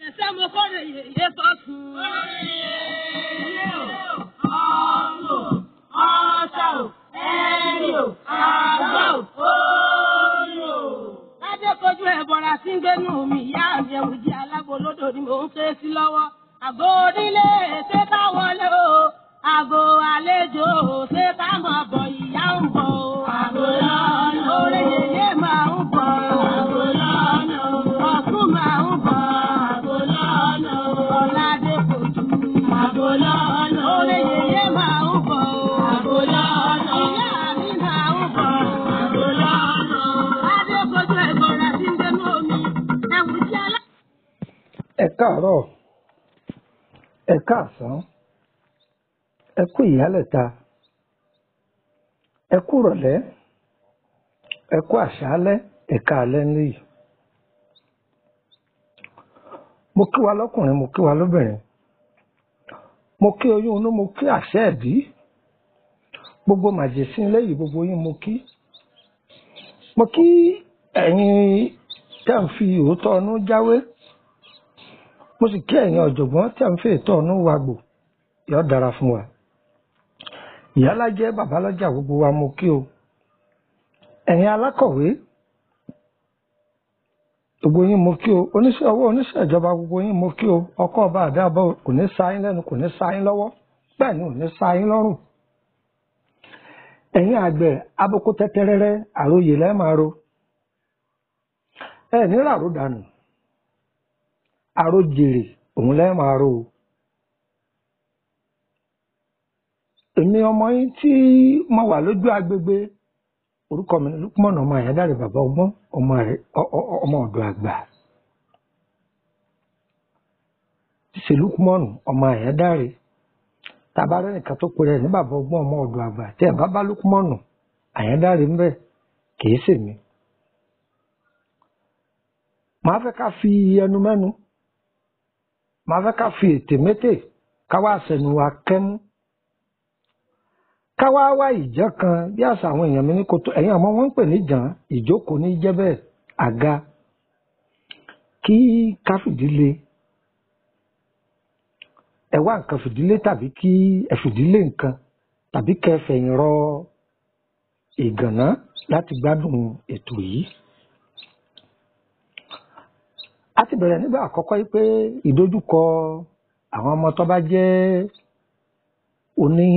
Ẹsẹ̀ mo kọ́rè yèyé sọ́sùn. Ilé o, ọ̀run o, ọ̀sà o, ẹ̀rì o, àgbà o, orí o. Ládé kojú ẹ̀bọ̀ra tí ń gbénú mi, ìyá mi ẹ̀wù jí alágbo lódò ni mò ń ké sí lọ́wọ́. Àgọ́ onílé ṣé ká wọlé o, àgọ́ àlejò ṣé ká mọ̀ bọ̀ ìyá ń bọ̀ o. Àgọ́ lọ́nà o. Orí yèyé máa ń bọ̀. Àgọ́ lọ́nà o. Ọ̀tún máa ń bọ̀. Àgọ́ lọ́nà o. Ọ̀làdé kojú. Àgọ́ lọ́nà o. Orí yèyé máa ń bọ̀ o. Àgọ́ lọ́nà o. Ìyá mi máa ń bọ̀. Àgọ́ lọ́nà o. Ládé kojú ẹ̀bọ̀ra tí ń gbénú mi, ẹ̀wù jí alágbo. Ẹ káàárọ̀, ẹ káàsán, ẹ kú ìyálẹ̀ta, ẹ kú ìrọ̀lẹ́, ẹ kú àṣálẹ́, ẹ káalẹ́ níyì. Mo kí wa lọ́kùnrin, mo kí wa lóbìnrin, mo kí oyún inú, mo kí àṣẹ ẹ̀bí, gbogbo màjèsín lẹ́yìn gbogbo yín mo kí. Mo kí ẹ̀yin tẹ́ ń fi òótọ́ ọnú jáwé, mo sì kí ẹ̀yin ọ̀jọ̀gbọ́n tẹ́ ń fi ètò ọ̀nù wa gbò, yóò dára fún wa. Ìyálájẹ́ babalọ́jà gbogbo wa mo kí o. Ẹ̀yin alákọ̀wé gbogbo yín mo kí o. Oníṣẹ́ ọwọ́, oníṣẹ́ ìjọba gbogbo yín mo kí o. Ọkọ ọba àdáàbọ̀ kò ní sa yín lẹ́nu, kò ní sa yín lọ́wọ́, bẹ́ẹ̀ ni ò ní sa yín lọ́rùn. Ẹ̀yin àgbẹ̀ aboko tẹ́tẹ́rẹ́rẹ́ àròyè lẹ́ẹ̀ máa ro. Ẹ ní ràró dànù, àròjèrè òun lẹ́ẹ̀ máa ro o. Èmi ọmọ yín tí mo wà lójú agbègbè, orúkọ mi ni Lukman ọmọ Àyádáre bàbá ọgbọ́n ọmọ ọ̀dọ̀ àgbà. Ṣe Lukman ọmọ Àyádáre tàbá rẹ nìkan tó pèrè ní bàbá ọgbọ́n ọmọ ọ̀dọ̀ àgbà tí ẹ bá bá Lukman Àyádáre ńbẹ kìí ṣèmi. Màá fẹ́ ká fi ẹnu mẹ́nu, màá fẹ́ ká fi ètè mété, ká wá sẹnu wa kẹ́mú, ká wá wá ìjẹ́ kan bí àṣà àwọn èèyàn mi ní kótó. Ẹ̀yin àmọ́ wọ́n ń pè ní jàn, ìjókòó ní jẹ́ bẹ́ẹ̀, àga kí ká fìdílé, ẹ wá nǹkan fìdílé tàbí kí ẹ fìdílé nǹkan tàbí kẹ́ ẹ fẹ̀yìn rọ ìgànná láti gbádùn ètò yìí. A ti bẹ̀rẹ̀ nígbà àkọ́kọ́ yìí pé ìdojúkọ àwọn ọmọ tó bá jẹ́ oní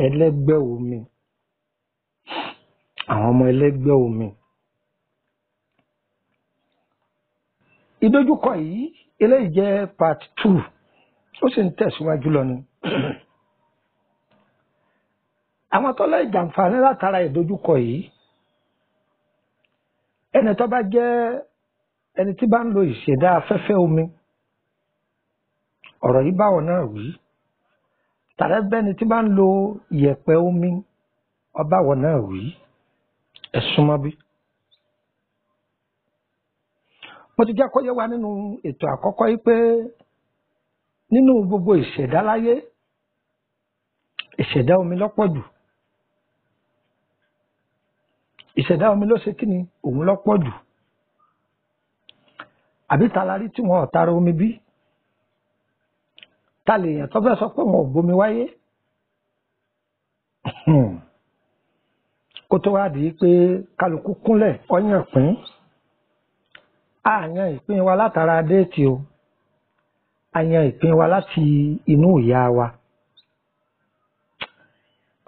ẹlẹ́gbẹ́ omi, àwọn ọmọ ẹlẹ́gbẹ́ omi. Ìdojúkọ yìí eléyìí jẹ́ part 2, ó sì ń tẹ̀síwájú lọ ni. Àwọn tó lè jàǹfààní látara ìdojúkọ yìí, ẹni tó bá jẹ́ ẹni tí bá ń lo ìṣẹ̀dá afẹ́fẹ́ omi, ọ̀rọ̀ yìí báwọn náà wí. Tàbí bẹ́ni tí bá ń lo ìyẹ̀pẹ̀ omi, ọbáwọn náà wí. Ẹ súnmọ́ bí. Mo ti jẹ́ kó yé wa nínú ètò àkọ́kọ́ yìí pé nínú gbogbo ìṣẹ̀dá láyé, ìṣẹ̀dá omi lọ́pọ̀ jù. Ìṣẹ̀dá omi ló ṣe kíni, òun lọ́pọ̀ jù. Àbí ta la rí tí wọn ò tara omi bí? Ta lè yàn tó fẹ́ sọ pé wọn ò bomi wáyé? Kó tó wá di pé kálukú kúnlẹ̀ ọyàn pín. A yan ìpín wa látara déètì o. A yan ìpín wa láti inú ìyá wa.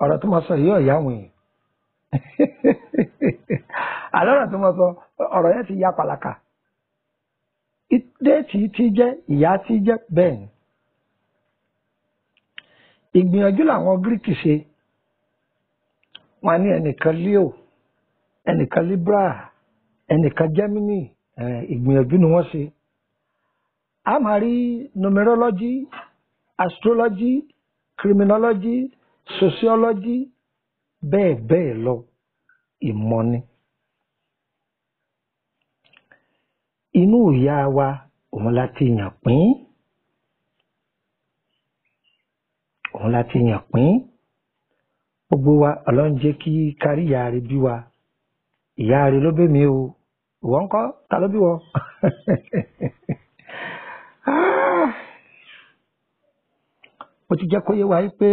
Ọ̀rọ̀ tó máa sọ yìí ọ̀yá àwọn èèyàn. Àlọ́ ọ̀rọ̀ tó máa sọ, ọ̀rọ̀ yẹn ti ya pàlàkà. Déètì ti jẹ́, ìyá ti jẹ́, bẹ́ẹ̀ ni. Ìgbìyànjú làwọn Gíríkì ṣe. Wọ́n ní ẹnìkan Leo, ẹnìkan Libra, ẹnìkan Gemini, ìgbìyànjú ni wọ́n ṣe. A máa rí numerology, astrology, criminology, sociology, bẹ́ẹ̀ bẹ́ẹ̀ lọ, ìmọ̀ ni. Inú ìyá wa òun la ti yàn pín. Òun la ti yàn pín. Gbogbo wa Ọlọ́run jẹ́ kí kárí ìyá rẹ̀ bí wa. Ìyá rẹ̀ ló bí mi o. Ìwọ ńkọ́? Ta ló bí wọ? ti jẹ́ kó yé wa pé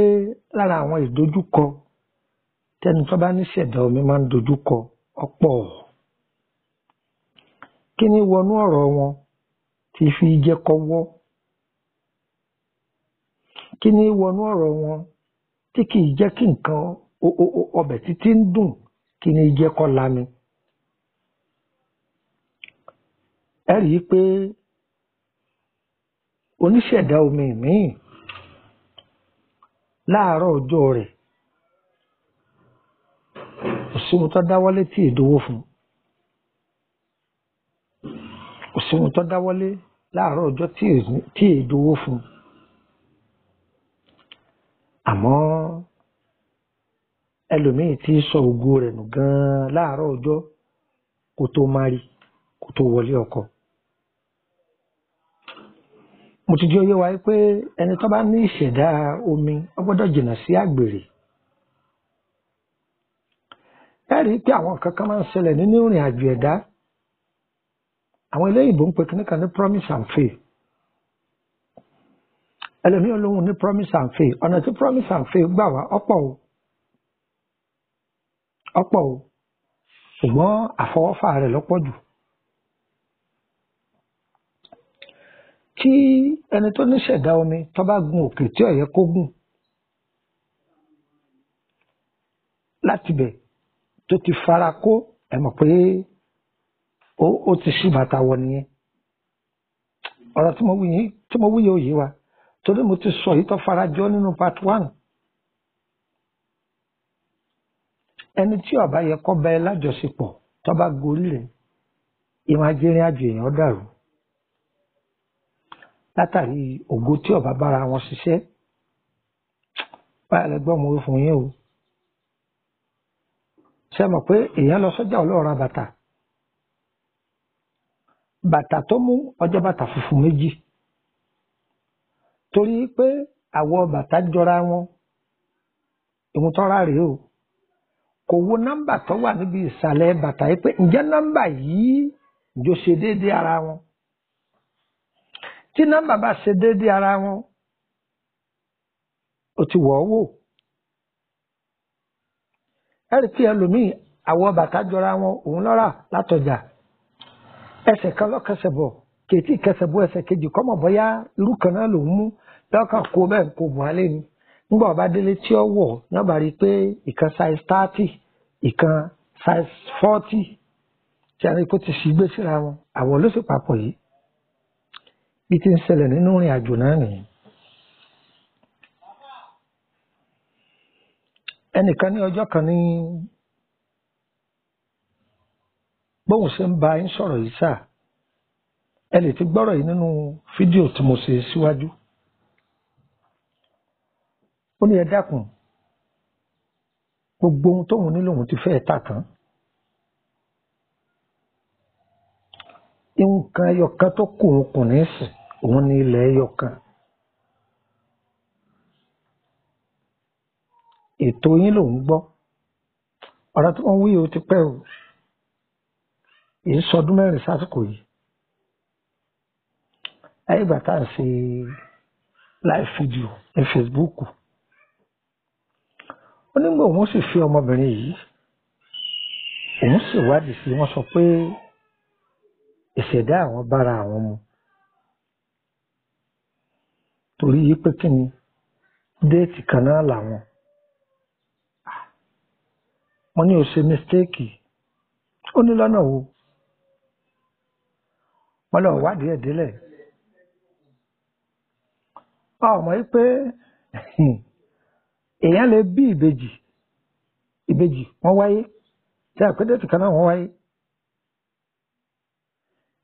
lára àwọn ìdojúkọ tẹni tó bá ní ṣẹ̀dá omi máa ń dojúkọ ọ̀pọ̀. Kí ni wọnú ọ̀rọ̀ wọn tí fi jẹ́ kọ́wọ́? Kí ni wọnú ọ̀rọ̀ wọn tí kì í jẹ́ kí nǹkan ọbẹ̀ títí ń dùn, kí ni jẹ́ kó lami? Ẹ rí i pé oníṣẹ̀dá omi míì láàárọ̀ ọjọ́ rẹ̀ kò sí ohun tó dáwọ́lé tí ìdówó fún. Kò sí ohun tó dáwọ́lé láàárọ̀ ọjọ́ tí ìdówó fún. Àmọ́ ẹlòmíì tí sọ ògo rẹ̀ nù gan-an láàárọ̀ ọjọ́ kó tó mari, kó tó wọlé ọkọ. Mo ti jẹ́ oyé wa pé ẹni tó bá ní ìṣẹ̀dá omi ó gbọ́dọ̀ jìnnà sí àgbèrè. Ẹ rí i pé àwọn nǹkan kan máa ń ṣẹlẹ̀ nínú ìrìn àjò ẹ̀dá. Àwọn eléyìnbó ń pe kíní kan ní promise and fail. Ẹlòmíì olóhùn ní promise and fail. Ọ̀nà tí promise and fail gbà wá ọ̀pọ̀ o. Ọ̀pọ̀ o. Ṣùgbọ́n àfọwọ́fà rẹ̀ lọ́pọ̀ jù. Tí ẹni tó ní ṣẹ̀dá omi tó bá gun òkè tí ó yẹ kó gùn láti bẹ̀ tó ti fara kó, ẹ mọ̀ pé ó ti ṣí bàtà wọ nìyẹn. Ọ̀rọ̀ tí mo wí yìí tí mo wí yìí ò yé wa torí mo ti sọ èyí tó fara jọ nínú part 1. Ẹni tí ó bá yẹ kó bá ẹ lájọṣepọ̀ tó bá gorí rẹ̀, ìwọ̀n ajẹ́rìn àjò èèyàn dàrú látàrí ògo tí ó bá bára wọn ṣiṣẹ́. Báyìí lẹ́gbọ́n mo wí fún yín o. Ṣé mọ̀ pé èèyàn lọ sọ́jà ọlọ́ọ̀ra bàtà? Bàtà tó mú ọjọ́ bàtà funfun méjì. Torí pé àwọ̀ bàtà jọra wọn, ìwọ̀n tọ́ra rèé o. Kò wo nọ́mbà tó wà níbi ìsàlẹ̀ bàtà yìí pé ǹjẹ́ nọ́mbà yìí jọ ṣe déédéé ara wọn. Tí nọ́mbà bá ṣe déédéé ara wọn, ó ti wọ̀ ọ́ wò. Ẹ rí i pé ẹlòmíì àwọ̀ bàtà jọra wọn, òun lọ́ra látọjà. Ẹsẹ̀ kan lọ́kẹsẹ̀ bọ̀, kèétí kẹsẹ̀ bọ̀ ẹsẹ̀ kejì kọ́mọ̀ bọ́yá irú kan náà lòún mú lọ́kàn kó bẹ́ẹ̀ kó bọ̀ á lé ni. Nígbà ọba délé tí ó wọ̀ náà bá rí i pé ìkan size 30, ìkan size 40 tí a ní kó ti sì gbé síra wọn. Àwọ̀ ló sì papọ̀ yìí. Bí ti ń ṣẹlẹ̀ nínú ìrìn àjò náà nìyẹn. Ẹnìkan ní ọjọ́ kan ní bóun ṣe ń bá yín sọ̀rọ̀ yìí sáà, ẹ lè ti gbọ́rọ̀ yìí nínú fídíò tí mo ṣe síwájú. Ó ní ẹ dákun, gbogbo ohun tóun ní lòun ti fẹ́ tà tán. Nǹkan ẹyọ kan tó kù òun kù ní ìsìn, òun ní ilẹ̀ ẹyọ kan. Ètò yín lòun gbọ́. Ọ̀rọ̀ tí wọ́n wí o ti pẹ́ o. Èyí sọdún mẹ́rin sásìkò yìí. Láyé ìgbà tá à ń ṣe live video ní Facebook. Ó nígbà òun sì fi ọmọbìnrin yìí, òun sì wádìí sí wọ́n sọ pé ìṣẹ̀dá àwọn bára àwọn mu. Torí yìí pé kí ni déètì kan náà làwọn. Wọ́n ní ó ṣe mistake. Ó ní lọ́nà wo? Wọ́n lọ wádìí ẹ̀ délẹ̀. Ọmọ yìí pé èèyàn lè bí ìbejì, ìbejì wọ́n wáyé tí àpé déètì kan náà wọ́n wáyé.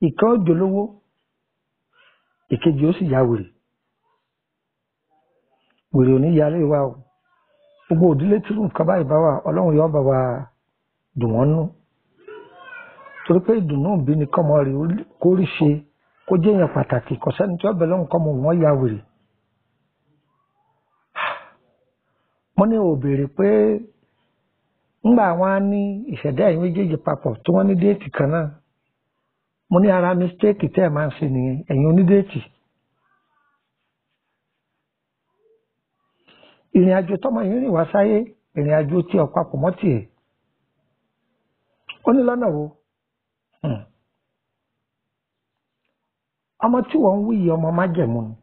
Ìkan ó jolówó, ìkejì ó sì ya wèrè. Wèrè ò ní yálé wa o. Gbogbo òdílé tí nǹkan báyìí bá wà, Ọlọ́run yóò bá wa dùn wọ́n nú. Torí pé ìdùnnú òbí ni kọ́mọ rẹ̀ kó rí ṣe, kó jẹ́ èèyàn pàtàkì, kò sẹ́ni tí ó bẹ̀ lọ́hùn kọ́mọ wọn ya wèrè. Mo ní ò béèrè pé ńgbà wọn á ní ìṣẹ̀dá ẹ̀yin méjèèjì papọ̀ tí wọ́n ní déètì kan náà. Mo ní ara mistake tẹ́ ẹ̀ máa ń ṣe nìyẹn, ẹ̀yin onídéètì. Ìrìn àjò tọmọ yìí rìn wá sáyé, ìrìn àjò tí ọ̀pá pọ̀ mọ́ tiẹ̀. Ó ní lọ́nà wo? Ọmọ tí wọ́n ń wí yìí ọmọ májẹ̀mú ni.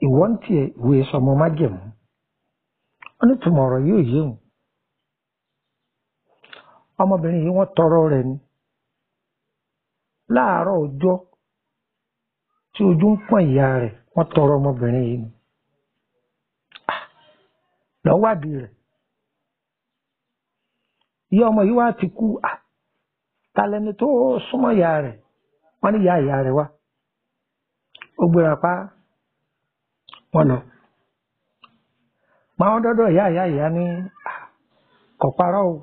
Ìwọ ń tiẹ̀ ìwé sọmọ májẹ̀mú. Ó ní tùmọ̀ ọ̀rọ̀ yóò yé òun. Ọmọbìnrin yìí wọ́n tọrọ rẹ̀ ni. Láàárọ̀ ọjọ́ tí ojú ń pọ́n ìyá rẹ̀, wọ́n tọrọ ọmọbìnrin yìí ni. Lọ́wádìí rẹ̀. Ìyá ọmọ yìí wá ti kú. Ta lẹni tó súnmọ́ ìyá rẹ̀? Wọ́n ní ìyá ìyá rẹ̀ wá. Ó gbéra pa wọ́n lọ. Máa wọ́n dọ́dọ̀ ìyá ìyá ìyá ní kò parọ́ o.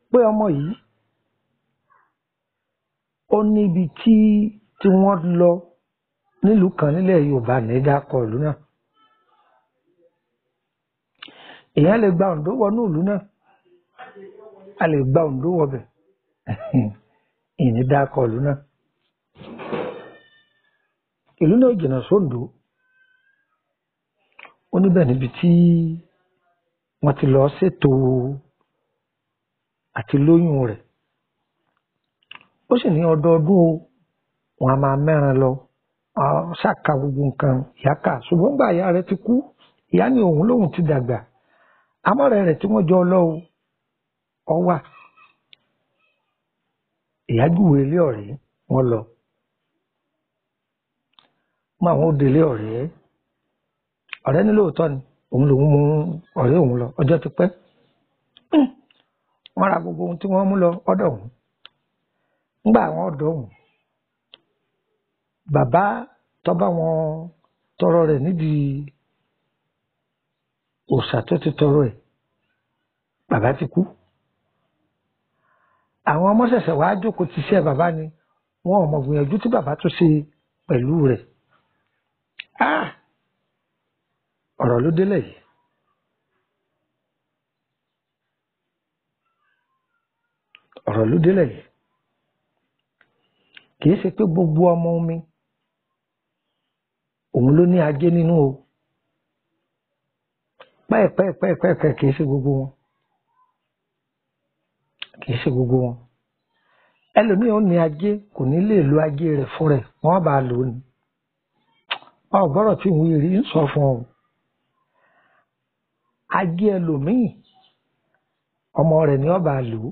Pé ọmọ yìí ó níbi tí wọ́n lọ nílùú kan nílẹ̀ Yorùbá ní dákọ̀ ìlú náà. Èèyàn lè gba Oǹdó wọnú ìlú náà. A lè gba Oǹdó wọbẹ̀. Ìní dákọ̀ ìlú náà. Ìlú náà jìnnà sóńdó. Ó níbẹ̀ níbi tí wọ́n ti lọ ṣètò àti lóyún rẹ̀. Ó sì ní ọdọọdún o, wọn a máa mẹ́ran lọ, ṣàka gbogbo nǹkan ìyá kà. Ṣùgbọ́n gbà ìyá rẹ̀ ti kú, ìyá ní òun lòun ti dàgbà. Àmọ́ ọ̀rẹ́ rẹ̀ tí wọ́n jọ lọ o, ọ wà. Ìyá júwe ilé ọ̀rẹ́ wọn lọ. Mọ àwọn òde ilé ọ̀rẹ́. Ọ̀rẹ́ ní lóòótọ́ ni, òun lòun mú ọ̀rẹ́ òun lọ, ọjọ́ ti pẹ́. Wọ́n ra gbogbo ohun tí wọ́n mú lọ ọ̀dọ̀ òun. Ńgbà àwọn ọ̀dọ́ òun, bàbá tó bá wọn tọrọ rẹ̀ nídìí òòṣà tó ti tọrọ ẹ̀, bàbá ti kú. Àwọn ọmọ ṣẹ̀ṣẹ̀ wàá jókòó ti iṣẹ́ bàbá ni, wọn ò mọ̀ gbìyànjú tí bàbá tó ṣe pẹ̀lú rẹ̀. Ọ̀rọ̀ ló délẹ̀ yìí. Ọ̀rọ̀ ló délẹ̀ yìí. Kìí ṣe pé gbogbo ọmọ omi òun ló ní ajé nínú o. Pẹ́ẹ̀pẹ́ẹ̀pẹ́ẹ̀pẹ́ kìí ṣe gbogbo wọn. Kìí ṣe gbogbo wọn. Ẹlòmíì ó ní ajé kò ní lè lo ajé rẹ̀ fún rẹ̀, wọ́n bá lò ó ni. Ọ̀gbọ́rọ̀ tí ìwé rí ń sọ fún ọ. Ajé ẹlòmíì ọmọ rẹ̀ ni ó bá lò ó.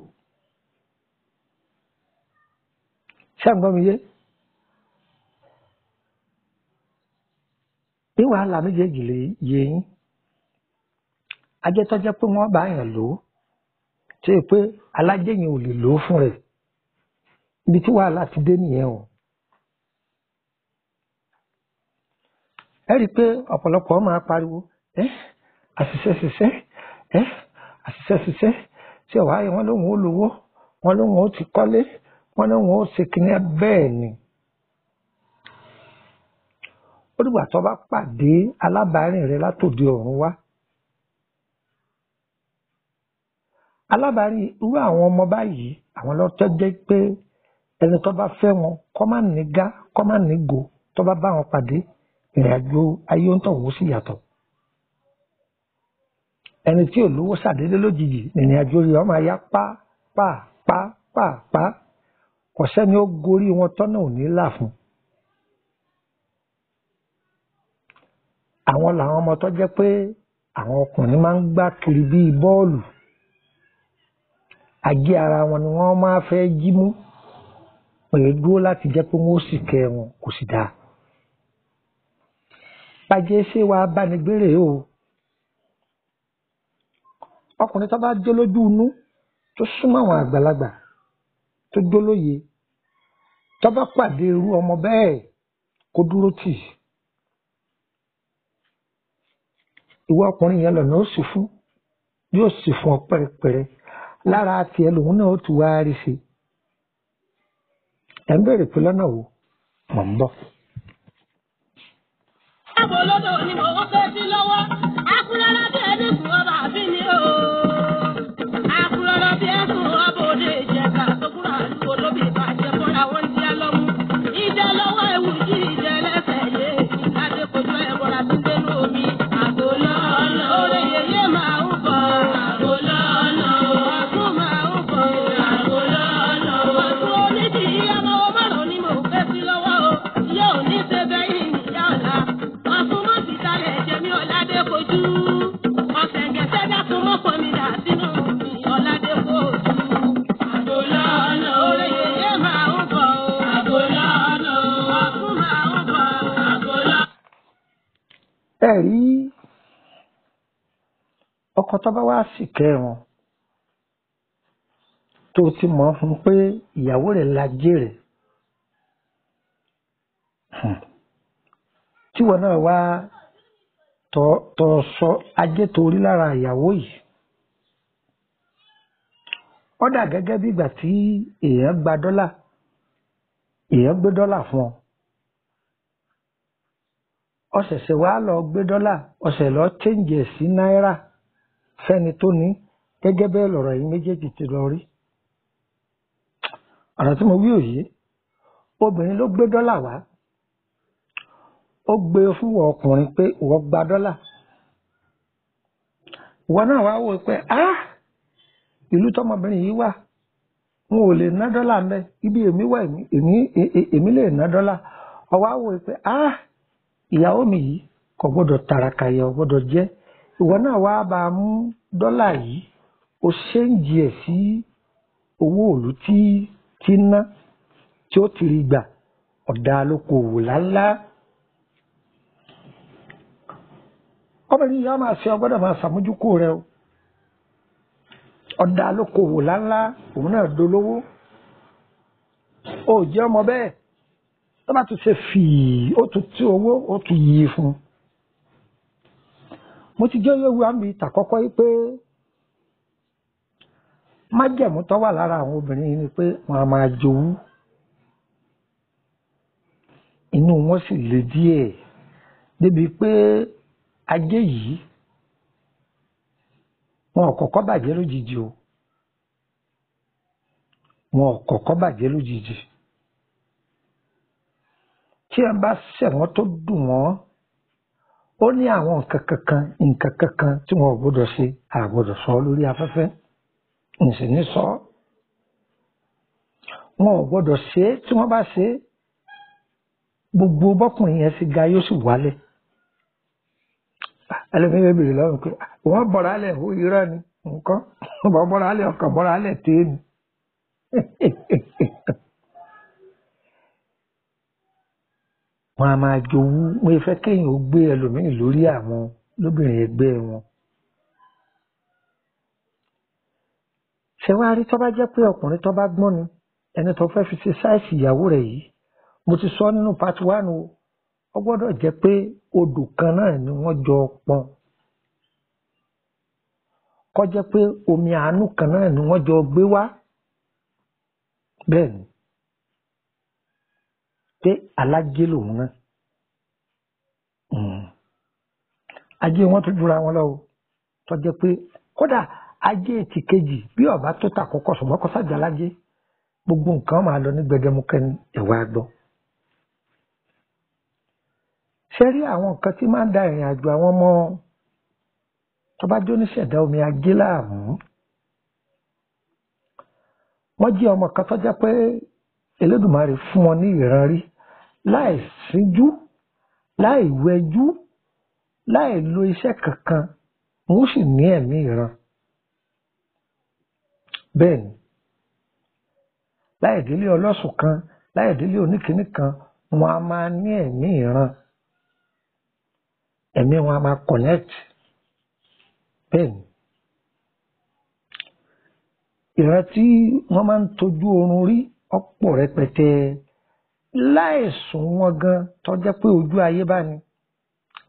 Ṣé ń gbọ́ mi yé? Ní wàhálà méjèèjì lè yé yín. Ajé tó jẹ́ pé wọ́n bá yàn lò ó, ṣé pé alájẹ yẹn ò lè lò ó fún rẹ̀. Ibi tí wàhálà ti dé nìyẹn o. Ẹ rí i pé ọ̀pọ̀lọpọ̀ máa pariwo, àṣìṣe ṣiṣẹ́, àṣìṣe ṣiṣẹ́, ṣé wàá yẹ wọ́n lóhùn ó lówó, wọ́n lóhùn ó ti kọ́lé, wọ́n lóhùn ó ṣe kinní bẹ́ẹ̀ ni. Ó dìgbà tó bá pàdé alábàárìn rẹ látòdì ọ̀run wá. Alábàárìn irú àwọn ọmọ báyìí, àwọn lọ́tọ́ jẹ́ pé ẹni tó bá fẹ́ wọn kọ́ má ní gá, kọ́ má ní go, tó bá bá wọn pàdé, ìrìn àjò ayé ń tọ̀hún sì yàtọ̀. Ẹni tí ò lówó ṣàdédé lójijì, ìrìn àjò rẹ̀ ọmọ ayá pa pa pa pa pa. Kò sẹ́ni ó gorí wọn tọ́nà ò ní là fún. Àwọn làwọn ọmọ tó jẹ́ pé àwọn ọkùnrin máa ń gbá kiri bíi bọ́ọ̀lù. Ajé ara wọn ni wọ́n máa fẹ́ jí mú. Pẹ̀lú dúró láti jẹ́ pé wọ́n ó sì kẹ́ wọn kò sì dáa. Bàjẹ́ ṣé wàá bánigbére o. Ọkùnrin tó bá jó lójú inú tó súnmọ́ àwọn àgbàlagbà tó jó lóye tó bá pàdé irú ọmọ bẹ́ẹ̀ kó dúró tì í. Ìwọ ọkùnrin yẹn lọ́nà ó sì fún, yóò sì fún ọ pẹ́rẹpẹ̀rẹ. Lára tiẹ̀ lòun náà ó ti wá rí sí i. Ẹ̀ ń bèrè pé lọ́nà wo? Mò ń bọ̀. Àbò lódò ni mò ń fẹ́ sí lọ́wọ́. Akúrọ́lá bí ẹni kù ọba àbí ni o. Akúrọ́lá bí ẹkùn ọba òde ìjẹta tó kúrò àdúgbò lóbi ìbàjẹ́ fúnra wọn ti á lọ́mú. Ìjẹ lọ́wọ́ ewu jí ìjẹ lẹ́sẹ̀ lé. Ẹ rí ọkọ tó bá wá sì kẹ́ wọn tó ti mọ̀ fún pé ìyàwó rẹ̀ la jèrè, tíwọ náà wá tọ́ sọ ajé torí lára ìyàwó yìí, ó dà gẹ́gẹ́ bí ìgbà tí èèyàn gba dọ́là, èèyàn gbé dọ́là fún ọ, ó ṣẹ̀ṣẹ̀ wá lọ gbé dọ́là, ó ṣẹ̀ lọ change ẹ̀ sí náírà fẹ́ni tó ní. Gẹ́gẹ́ bẹ́ẹ̀ lọ̀rọ̀ yìí méjèèjì ti lọ rí. Ọ̀rọ̀ tí mo wí òye, obìnrin ló gbé dọ́là wá, ó gbé fún ọkùnrin pé ìwọ gba dọ́là, ìwọ náà wá wò pé ah, ìlú tọmọbìnrin yìí wà, n ò lè ná dọ́là mbẹ, ibi èmi wà èmi lè ná dọ́là. Ó wá wò pé ah, ìyàwó mi yìí kò gbọ́dọ̀ tàràkà, yẹ ò gbọ́dọ̀ jẹ́. Ìwọ náà wá bá a mú dọ́là yìí, ó ṣéǹjì ẹ̀ sí owó òlù tí ná tí ó ti rí gbà, ọ̀dà lókoòwò láńlá. Ọmọbìnrin yìí á máa ṣe, ọgbọ́dọ̀ máa ṣàmójúkò rẹ o. Ọ̀dà lókoòwò láńlá, òun náà dolówó. Ó jẹ́ ọmọ bẹ́ẹ̀, tó bá tún ṣe fìí, ó tún tí owó, ó tún yí fún un. Mo ti jẹ́ yóò wá mi tàkọ́kọ́ yìí pé májẹ̀mú tó wà lára àwọn obìnrin yìí ni pé wọ́n á máa jowú, inú wọn sì le díẹ̀ débi pé ajé yìí wọn ò kọ́kọ́ bàjẹ́ lójijì o, wọn ò kọ́kọ́ bàjẹ́ lójijì. Tí ẹ bá ṣẹ̀ wọ́n tó dùn wọ́n, ó ní àwọn nǹkan kankan tí wọn ò gbọ́dọ̀ ṣe, a gbọ́dọ̀ sọ lórí afẹ́fẹ́, ǹsì ní sọ. Wọn ò gbọ́dọ̀ ṣe é, tí wọ́n bá ṣe é, gbogbo bọ́kùnrin yẹn sì ga yóò sì wálẹ̀. Ẹlẹ́mìí bèrè lọ́rùn pé wọ́n bọ̀rọ̀ alẹ̀ ó irọ́ ni nǹkan, wọ́n bọ̀rọ̀ alẹ̀ ọkàn bọ̀rọ̀ alẹ̀ téè ni. Wọ́n á máa jowú, wọ́n fẹ́ kéèyàn ó gbé ẹlòmíì lórí àwọn lóbìnrin ẹgbẹ́ wọn. Ṣé wàá rí, tó bá jẹ́ pé ọkùnrin tó bá gbọ́n ni ẹni tó fẹ́ fi ṣe sáìsì ìyàwó rẹ̀ yìí, mo ti sọ nínú part 1 o, ó gbọ́dọ̀ jẹ́ pé odò kan náà ni wọ́n jọ pọn, kó jẹ́ pé omi àánú kan náà ni wọ́n jọ gbé wá. Bẹ́ẹ̀ ni pé alájé lòun náà, ajé wọn tó jura wọn lọ o, tó jẹ́ pé kódà ajé ti kejì bí ọba tó ta kọ́kọ́ ṣùgbọ́n kó sàjà lájé, gbogbo nǹkan máa lọ ní gbẹdẹmukẹ ní ẹwà gbọ́. Ṣé rí àwọn nǹkan tí máa ń da ìrìn àjò àwọn ọmọ tó bá jó níṣẹ̀dá omi ajé láàmú? Wọ́n jí ọmọ kan tó jẹ́ pé Elédùmarè fún wọn ní ìran rí, láì síjú, láì wẹjú, láì lo iṣẹ́ kankan, wọ́n sì ní ẹ̀mí ìran. Bẹ́ẹ̀ ni, láì délé ọlọ́sùn kan, láì délé oníkíní kan, wọn a máa ní ẹ̀mí ìran, ẹ̀mí wọn a máa connect. Bẹ́ẹ̀ ni, ìran tí wọ́n máa ń tọ́jú oorun rí ọ̀pọ̀ rẹpẹtẹ, láì sùn wọn gan tó jẹ́ pé ojú ayé bá ní,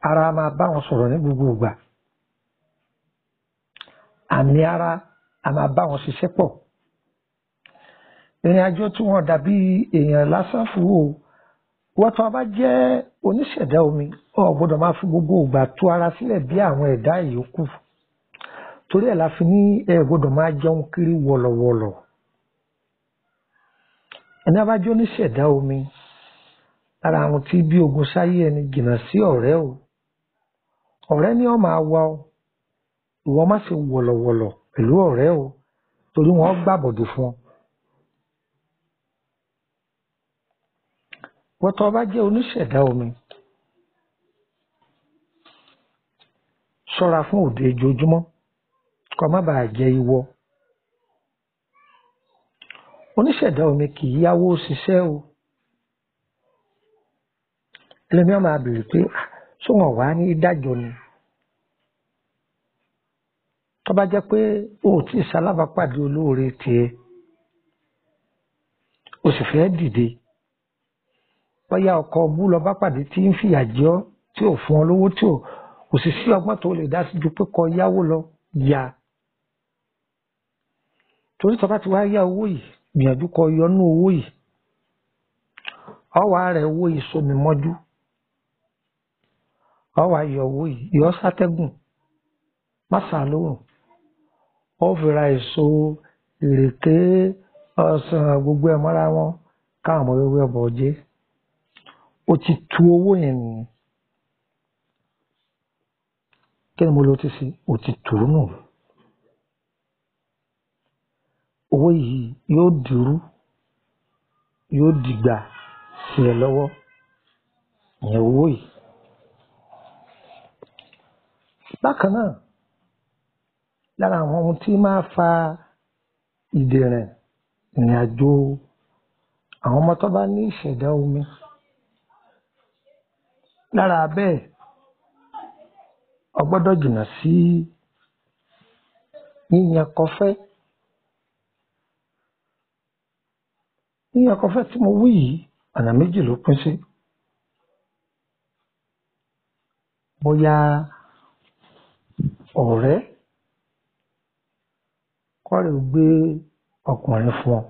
ara máa bá wọn sọ̀rọ̀ ní gbogbo ìgbà, àmì ara a máa bá wọn ṣiṣẹ́ pọ̀. Ìrìn àjò tí wọ́n dàbí èèyàn lásán fún o. Wọ́n tó bá jẹ́ oníṣẹ̀dá omi, o ò gbọ́dọ̀ máa fi gbogbo ìgbà tú ara sílẹ̀ bí àwọn ẹ̀dá ìyókù. Torí ẹ̀ la fi ní ẹ gbọ́dọ̀ máa jẹun kiri wọ̀lọ̀wọ̀lọ̀. Ẹni bá jẹ́ oníṣẹ̀dá omi, lára àwọn tí bí ogun sáyé ẹni jìnnà sí ọ̀rẹ́ o. Ọ̀rẹ́ ni ó máa wá o, ìwọ má ṣe wọ̀lọ̀wọ̀lọ̀ pẹ̀lú ọ̀rẹ́ o, torí wọ́n gbàbọ̀dè fún ọ. Wọ́n tó bá jẹ́ oníṣẹ̀dá omi, ṣọ́ra fún òde ojoojúmọ́ kó má bàa jẹ ìwọ. Oníṣẹ̀dá omi kì í yáwó ṣiṣẹ́ o. Ẹlẹ́mi á máa bèrè pé Tó wọn wá ní dájọ́ ni. Tó bá jẹ́ pé o ò tí ì ṣalábàápàdé olóore tiẹ̀, o sì fẹ́ dìde, bóyá ọkọ bú lọ bá pàdé tí ń fìyà jẹ ọ́, tí ò fún ọ lówó, tí ò kò sì sí ọgbọ́n tó lè dá sí ju pé kó yáwó lọ yá. Torí tó bá ti wá yá owó yìí, gbìyànjú kó yọnú owó yìí, ọ wàá rẹ owó yìí sómi mọ́jú, ọ wàá yọ owó yìí, yọ sátẹ́gùn, má sàá lóhùn, ó fi ra èso, ìrèké, ọsàn, gbogbo ẹ̀ mọ́ra wọn káwọn ọmọ wẹ́wẹ́ ọbọ̀ jẹ́. Ó ti tu owó yẹn nìyẹn. Kí ni mo lọ ti ṣe? Ó ti tù ú nù. Owó yìí yóò dìrú, yóò dìgbà sí ẹ lọ́wọ́, ìyẹn owó yìí. Bákan náà, lára àwọn ohun tí máa fa ìdèrè ìrìn àjò àwọn ọmọ tó bá ní ìṣẹ̀dá omi, lára bẹ́ẹ̀, o gbọ́dọ̀ jìnnà sí yíyan kọfẹ́. Yíyan kọfẹ́ tí mo wí yìí, ọ̀nà méjì ló pín sí. Bóyá ọ̀rẹ́ kọ́rẹ́ gbé ọkùnrin fún ọ,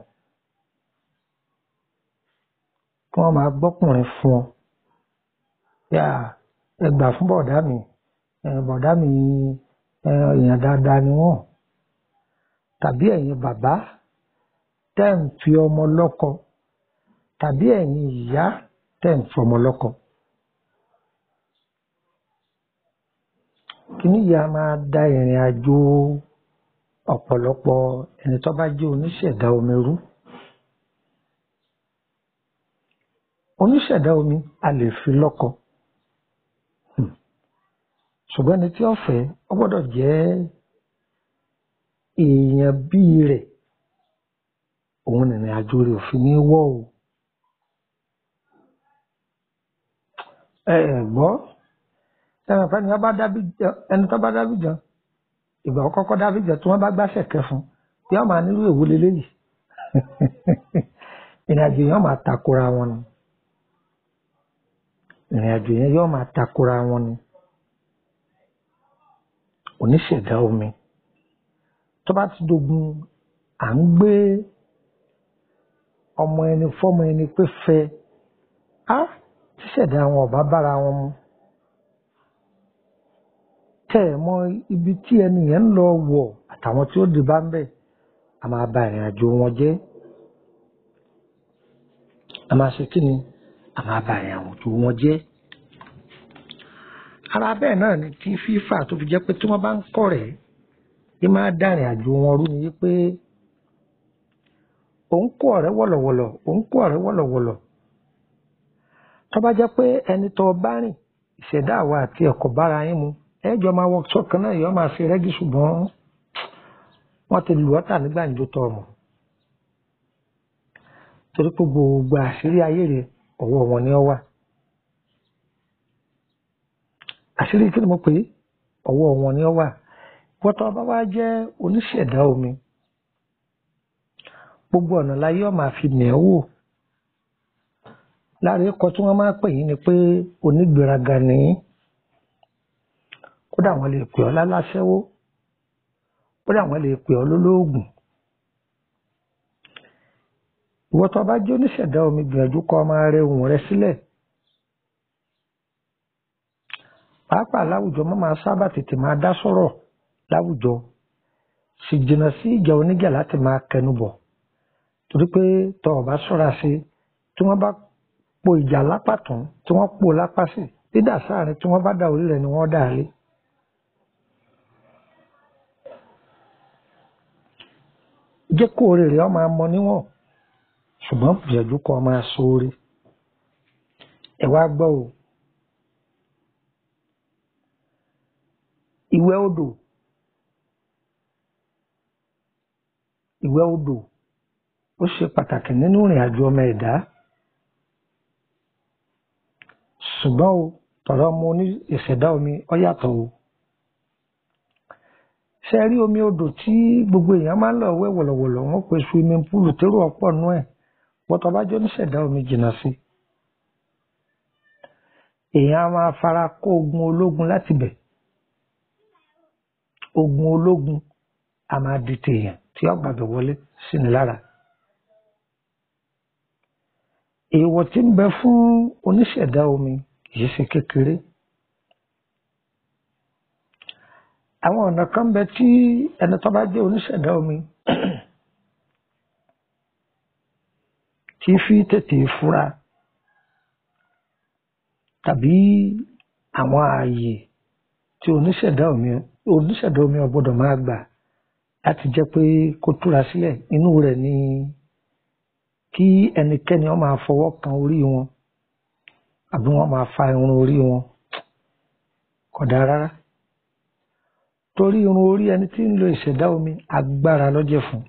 kí wọ́n máa gbọ́kùnrin fún ọ. Yà, ẹ gbà fún bọ̀dá mi, bọ̀dá mi, èèyàn dáadáa ni wọ́n. Tàbí ẹ̀yin bàbá tẹ́ ń fi ọmọ lọ́kọ, tàbí ẹ̀yin ìyá tẹ́ ń fi ọmọ lọ́kọ. Kíní yìí a máa da ìrìn àjò ọ̀pọ̀lọpọ̀ ẹni tó bá jẹ́ oníṣẹ̀dá omi rú. Oníṣẹ̀dá omi a lè fi lọ́kọ. Ṣùgbọ́n ẹni tí ó fẹ́, ó gbọ́dọ̀ jẹ́ èèyàn bí rẹ̀. Òun nìrìn àjò rẹ̀ ò fi ní wọ́ o. Ẹ gbọ́, ẹnì kan ní ẹni tó bá dábìjan, ìgbà àkọ́kọ́ dábìjan tí wọ́n bá gbàṣẹ̀ kẹ́ fún, yóò máa nílò èwo leléyìí. Ìrìn àjò yẹn máa takora wọn ni. Ìrìn àjò yẹn yóò máa takora wọn ni. Oníṣẹ̀dá omi, tó bá ti dogun, à ń gbé ọmọ ẹni fọ́mọ ẹni pé fẹ́, á tíṣẹ̀dá wọn ò bá bára wọn mu. Tẹ́ ẹ̀ mọ ibi tí ẹni yẹn ń lọ wọ̀ àtàwọn tí ó dé bá ń bẹ̀, a máa ba ìrìn àjò wọn jẹ́. A máa ṣe kí ni? A máa ba ìrìn àjò wọn jẹ́. Ara bẹ́ẹ̀ náà ni tí fífà tó fi jẹ́ pé tí wọ́n bá ń kọ̀rẹ́, bí máa dá ìrìn àjò wọn rú ni wípé òun kó ọ̀rẹ́ wọ̀lọ̀wọ̀lọ̀, òun kó ọ̀rẹ́ wọ̀lọ̀wọ̀lọ̀. Tó bá jẹ́ pé ẹni tó bá rìn, ìṣẹ̀dá àwa àti ẹ̀kọ́ bára yín mu, ẹ jọ máa wọ ṣọ́kan náà, yọ máa ṣe rẹ́gí, ṣùgbọ́n wọ́n ti lù ọ́ tà ní gbàǹjo tọ̀ mọ̀. Torí pé gbogbo àṣírí ayé rẹ̀ ọwọ́ wọn ni ó wà. Àṣírí kí ni mo pè é? Ọwọ́ wọn ni ó wà. Ìwọ tó bá wá jẹ́ oníṣẹ̀dá omi, gbogbo ọ̀nà láyé ó máa fi mì ẹ́ wò. Lára ikọ̀ tí wọ́n máa pè yín ni pé onígbéraga ni yín. Kódà wọ́n lè pè ọ́ láláṣẹ́wó, kódà wọ́n lè pè ọ́ lólóògùn. Ìwọ tó bá jẹ́ oníṣẹ̀dá omi, gbìyànjú kó máa rẹ ohùn rẹ sílẹ̀. Pàápàá láwùjọ, má máa sábà tètè máa dá sọ̀rọ̀ láwùjọ. Sì jìnnà sí ìjà oníjà láti máa kẹnu bọ̀. Torí pé tó o bá ṣọ́ra sí, tí wọ́n bá po ìjà lápá tún, tí wọ́n po lápá sí, dídà sáàrin tí wọ́n bá dà orí rẹ̀ ni wọ́n dà lé. Jẹ́ kó oore rẹ̀ ó máa mọ níwọ̀n, ṣùgbọ́n gbìyànjú kó máa ṣoore. Ẹ wá gbọ́ o. Ìwẹ̀ odò, ìwẹ̀ odò ó ṣe pàtàkì nínú ìrìn àjò ọmọ ẹ̀dá. Ṣùgbọ́n o, Tọ̀rọ̀ ọmọ oní ìṣẹ̀dá omi ó yàtọ̀ o. Ṣe rí omi odò tí gbogbo èèyàn máa ń lọ wẹ̀ wọ̀lọ̀wọ̀lọ̀, wọ́n pe swimming pool térò ọ̀pọ̀ nú ẹ̀, bọ́tọ̀ bá jẹ́ oníṣẹ̀dá omi jìnnà sí. Èèyàn á máa fara kó ogun ológun láti bẹ̀. Ogun ológun a máa di tèèyàn tí ó gbàgbé wọlé sí ni lára. Èèwọ̀ tí ń bẹ fún oníṣẹ̀dá omi kì í ṣe kékeré. Àwọn ọ̀nà kan ń bẹ tí ẹni tó bá jẹ́ oníṣẹ̀dá omi tí fi tètè fura tàbí àwọn ààyè tí oníṣẹ̀dá omi ò gbọ́dọ̀ máa gbà láti jẹ́ pé kó túra sílẹ̀. Inú rẹ̀ ni kí ẹnikẹ́ni ó máa fọwọ́ kan orí wọn àbí wọ́n máa fa irun orí wọn, kò dáa rárá. Torí irun orí ẹni tí ń lo ìṣẹ̀dá omi agbára ló jẹ́ fún.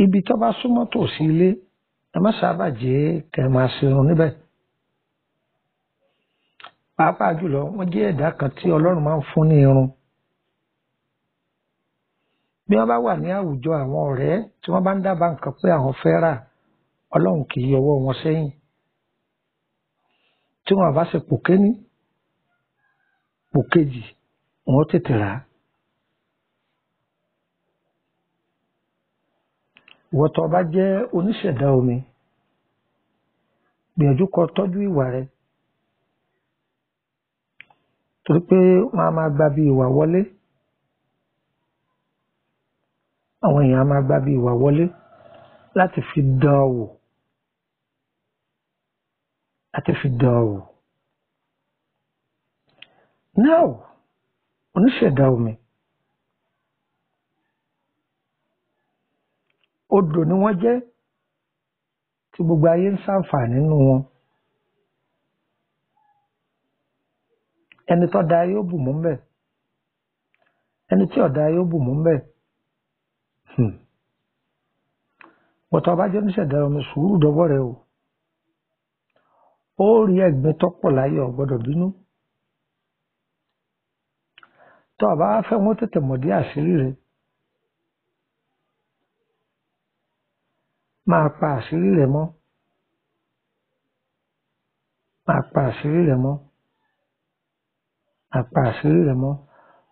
Ibi tó bá súnmọ́ tòsí ilé, ẹ má sábà jẹ́ kẹ́ máa ṣerun níbẹ̀. Pàápàá jùlọ, wọ́n jẹ́ ẹ̀dá kan tí Ọlọ́run máa ń fún ní irun. Bí wọ́n bá wà ní àwùjọ àwọn ọ̀rẹ́ tí wọ́n bá ń dábàá nǹkan pé àwọn fẹ́ rà, Ọlọ́run kì í yọwọ́ wọn sẹ́yìn. Tí wọ́n bá ṣe pò kéní, pò kejì, wọ́n tètè rà á. Ìwọ tó bá jẹ́ oníṣẹ̀dá omi, gbìyànjú kó tọ́jú ìwà rẹ, torí pé wọ́n á máa gba bí ìwà wọlé. Àwọn èèyàn á máa gba bí ìwà wọlé láti fi dán ọ wò, láti fi dán ọ wò. Now, oníṣẹ̀dá omi, odò ni wọ́n jẹ́ tí gbogbo ayé ń ṣàǹfààní nínú wọn. Ẹni tó da yóò bù mú mbẹ̀, ẹni tí ò da yóò bù mú mbẹ̀. Bọ̀tọ̀ ọba jẹ́ oníṣẹ̀dá omi, sùúrù dọ́wọ́ rẹ o. Ó rí ẹ̀gbin tó pọ̀ láyé, ò gbọ́dọ̀ bínú. Tó o bá fẹ́ wọ́n tètè mọ̀ dé àṣírí rẹ, máa pa àṣírí rẹ mọ́, máa pa àṣírí rẹ mọ́, máa pa àṣírí rẹ mọ́.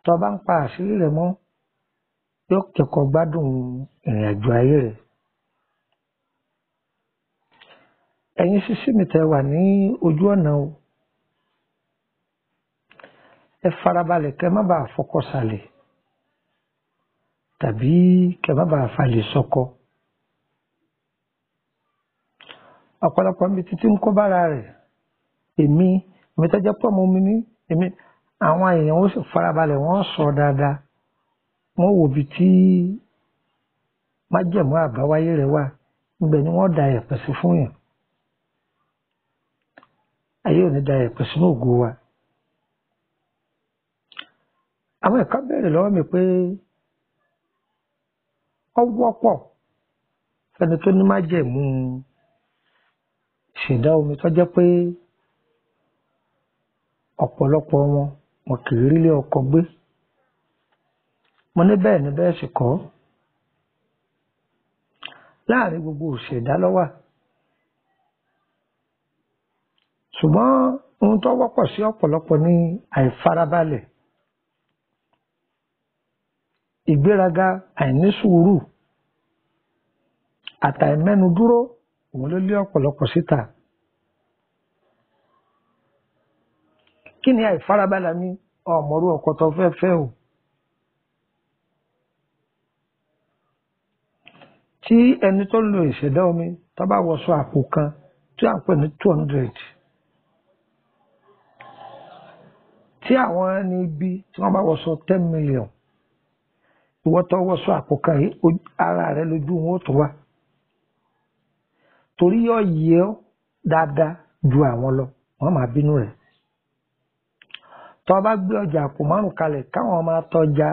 Tó o bá ń pa àṣírí rẹ mọ́, yóò kẹ́kọ̀ọ́ gbádùn ìrìn àjò ayé rẹ. Ẹ̀yin sísí mi tẹ́ wà ní ojú ọ̀nà o, ẹ farabalẹ̀ kẹ́ má bàa fọkọ sàlẹ̀ tàbí kẹ́ má bàa falẹ̀ sọkọ. Ọ̀pọ̀lọpọ̀ níbi títí ń kó bára rẹ̀, èmi tẹ́jẹ́ pọ̀ mọ́ mi ní èmi, àwọn èèyàn ó sì farabalẹ̀, wọ́n sọ dáadáa, wọ́n wò bí tí májẹ̀mú àbáwáyé rẹ̀ wà, níbẹ̀ ni wọ́n da ẹ̀pẹ̀ sí fún yàn. Ayé ò ní da ẹ̀pẹ̀ sínú ògo wa. Àwọn ẹ̀ka béèrè lọ́wọ́ mi pé ó wọ́pọ̀ fẹ́ni tó ní májẹ̀mú ìṣẹ̀dá omi tó jẹ́ pé ọ̀pọ̀lọpọ̀ wọn kì í rílé ọkọ gbé. Mo ní bẹ́ẹ̀ ni bẹ́ẹ̀ sì kọ́. Láàrin gbogbo ìṣẹ̀dá ló wà. Ṣùgbọ́n ohun tó wọ́pọ̀ sí ọ̀pọ̀lọpọ̀ ní àìfarabalẹ̀, ìgbéraga, àìnísùúrù àtàìmẹ́nudúró, òun ló lé ọ̀pọ̀lọpọ̀ síta. Kí ni àìfarabalẹ̀ mi? Ọmọrú ọkọ tó fẹ́ fẹ́ o. Tí ẹni tó lo ìṣẹ̀dá omi tó bá wọṣọ àpò kan tí à ń pè ní 200, tí àwọn ẹni ibi tí wọ́n bá wọṣọ 10 million, ìwọ tó wọṣọ àpò kan yìí, ara rẹ lójú wọn ó tó wá, torí yóò yẹ ọ́ dáadáa ju àwọn lọ, wọ́n máa bínú rẹ̀. Tó o bá gbé ọjà àpò 5 kalẹ̀ káwọn máa tọjà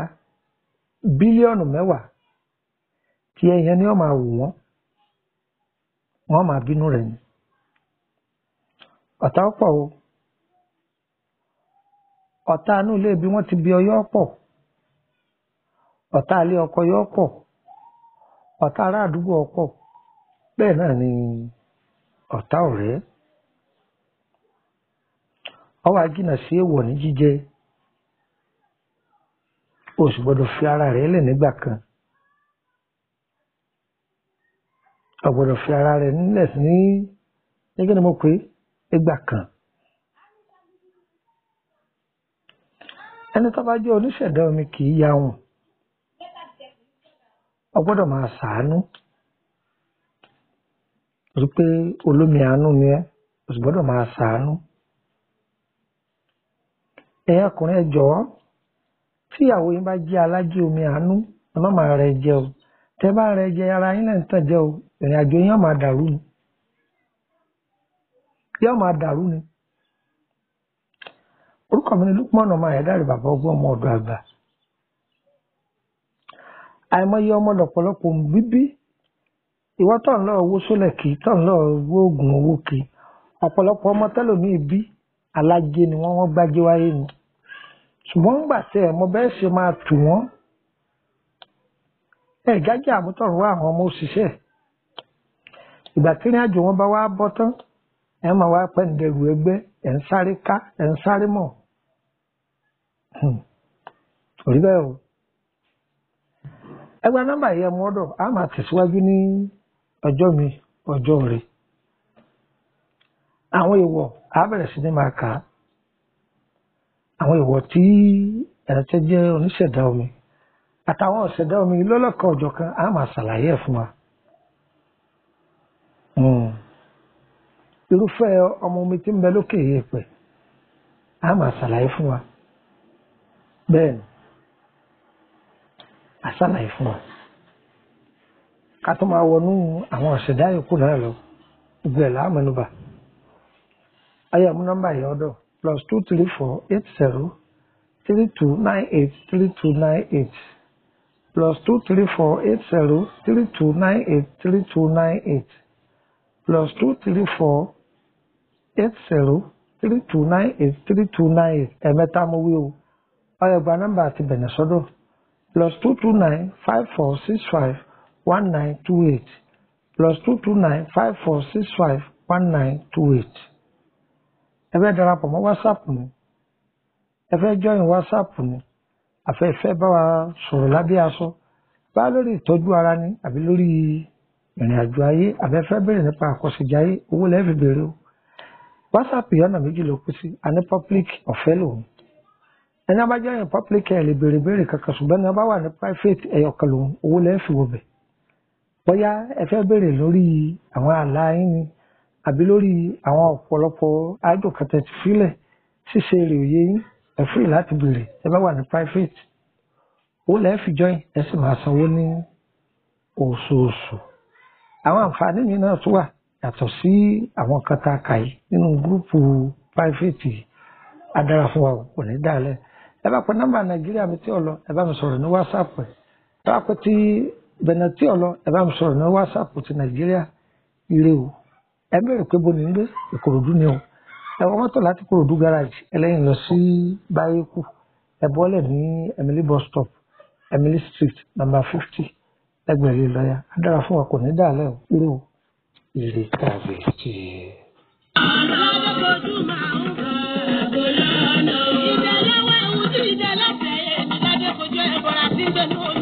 bílíọ̀nù 10 tí ẹyẹn ni wọ́n máa wù wọ́n, wọ́n máa bínú rẹ̀ ni. Ọ̀tá ọ̀pọ̀ o. Ọ̀tá inú ilé bí wọ́n ti bí ọyọ́ pọ̀. Ọ̀tá ilé ọkọ yọ́ pọ̀. Ọ̀tá ará àdúgbò ọ̀pọ̀. Bẹ́ẹ̀ náà ni ọ̀tá ọ̀rẹ́. Ó wá jìnnà sí èèwọ̀ ní jíjẹ. O sì gbọ́dọ̀ fi ara rẹ̀ lẹ̀ nígbà kan. O gbọ́dọ̀ fi ara rẹ̀ nílẹ̀ ní nígbà tí mo pè é nígbà kan. Ẹni tó bá jẹ́ oníṣẹ̀dá omi kì í yahun. O gbọ́dọ̀ máa ṣàánú. Torí pé olómi àánú ni ẹ́, o sì gbọ́dọ̀ máa ṣàánú. Ẹ̀yin ọkùnrin, ẹ jọ̀ọ́, tí ìyàwó yín bá jẹ́ alájẹ́ omi àánú, ẹ má máa rẹ jẹ o. Tẹ́ bá rẹ jẹ, ara yín náà ń tàn jẹ o. Ìrìn àjò yín yóò máa dàrú ni. Yóò máa dàrú ni. Orúkọ mi ni Lukman ọmọ Ayédáre, bàbá ọgbọ́n ọmọ ọ̀dọ̀ àgbà. Àìmọye ọmọ lọ̀pọ̀lọpọ̀ ń bíbí. Ìwọ tó ń lọ owó sólẹ̀ kì í, tó ń lọ owó oògùn owó kì í. Ọ̀pọ̀lọpọ̀ ọmọ tẹ́lòmíì bí alájẹ ni wọ́n, wọ́n gbájé wáyé ni. Ṣùgbọ́n ńgbà tí ẹ̀ mọ bẹ́ẹ̀ ṣe máa tù wọ́n. Ẹ jájẹ́ àmútọ̀run wá àwọn ọmọ òṣìṣẹ́. Ìgbà tí ìrìn àjò wọn bá wá bọ́ tán, ẹ máa wá pẹ́ǹdẹ̀rù ẹgbẹ́, ẹ̀ ń sáré ká, ẹ̀ ń sáré mọ̀. Kò rí bẹ́ẹ̀ o. Ẹ gba nọ́mbà yìí, ẹ mú ọ̀dọ̀, a máa tẹ̀síwájú ní ọjọ́ mi, ọjọ́ rẹ̀. Àwọn èèwọ̀ á bẹ̀rẹ̀ sí ní máa kà á. Àwọn èèwọ̀ tí ẹni tó jẹ́ oníṣẹ̀dá omi àtàwọn ọ̀ṣẹ̀dá omi lọ́lọ́kan ọ̀jọ̀kan á máa ṣàlàyé ẹ̀ fún wa. Irúfẹ́ ọmọ omi tí ń bẹ lókè èèpẹ̀ á máa ṣàlàyé fún wa. Bẹ́ẹ̀ ni, á ṣàlàyé fún wa. Ká tó máa wọnú àwọn ọ̀ṣẹ̀dá yòókù náà lọ, gbogbo ẹ̀ la mẹ́nubà. Ayé mú nọ́mbà yìí ọ̀dọ̀ +234 80 3298 3298, +234 80 3298 3298, +234 80 3298 3298. Ẹ̀mẹ́ta mo wí o. Ó yá, gba nọ́mbà àti bẹ̀nẹ̀ sọ́dọ̀ +229 5465 1928, +229 5465 1928. Ẹ fẹ́ darapọ̀ mọ́ WhatsApp ni, ẹ fẹ́ join WhatsApp ni, àfẹ́fẹ́ bá wa sọ̀rọ̀ lábẹ́ aṣọ, bá lórí ìtọ́jú ara ni àbí lórí ìrìn àjò ayé, àbẹ́fẹ́ bèrè nípa àkọsẹ̀jayé, owó lẹ́ẹ̀ fi bèrè o. WhatsApp yìí ọ̀nà méjì ló kú sí. A ní public, ọ̀fẹ́ lòun. Ẹni a bá join public, ẹ̀ lè béèrè béèrè kankan, ṣùgbọ́n ẹni a bá wà ní private, ẹ̀yọ̀kan lòun, owó lẹ́ẹ̀ fi wọbẹ̀. Bóyá ẹ fẹ́ béèrè lórí àwọn àlá yín ni àbí lórí àwọn ọ̀pọ̀lọpọ̀ àjò kan tẹ́ ti fílẹ̀ ṣíṣe rè òye yín, ẹ free láti béèrè. Ẹ bá wà ní private, owó lẹ́ẹ̀ fi join, ẹ sì máa sanwó ní oṣooṣù. Àwọn àǹfààní mi náà tún wà yàtọ̀ sí àwọn kan tá a kà yìí nínú group private yìí. Á dára fún wa o, kò ní dàlẹ́. Ẹ bá pe nọ́mbà Nàìjíríà mi tí ò lọ, ẹ bá mi sọ̀rọ̀ ní WhatsApp ẹ. Ẹ bá pe ti Benin tí ò lọ, ẹ bá mi sọ̀rọ̀ ní WhatsApp ti Nàìjíríà. Ire o. Ẹ bẹ̀rẹ̀ pé bo ní ń gbé, Ìkòròdú ni o. Ẹ wọ mọ́tò láti Ìkòròdú garage, ẹlẹ́yìn lọ sí Báyékù. Ẹ bọ́lẹ̀ ní Emily bus stop, Emily Street, number 50, lẹ́gbẹ̀ẹ́ ilé lọ́yà. Á dára fún wa, kò ní dàlẹ́ o. Ire o. Ire kàbìtì. Ọlọ́dẹ kojú máa ń bọ̀ àgọ́ lọ́nà. Ìdẹ́lẹ́wẹ̀ ń tí ìdẹ́lẹ́sẹ̀ yẹn ní ládé kojú ẹ̀bọ̀ra tí ń gbẹnu omi.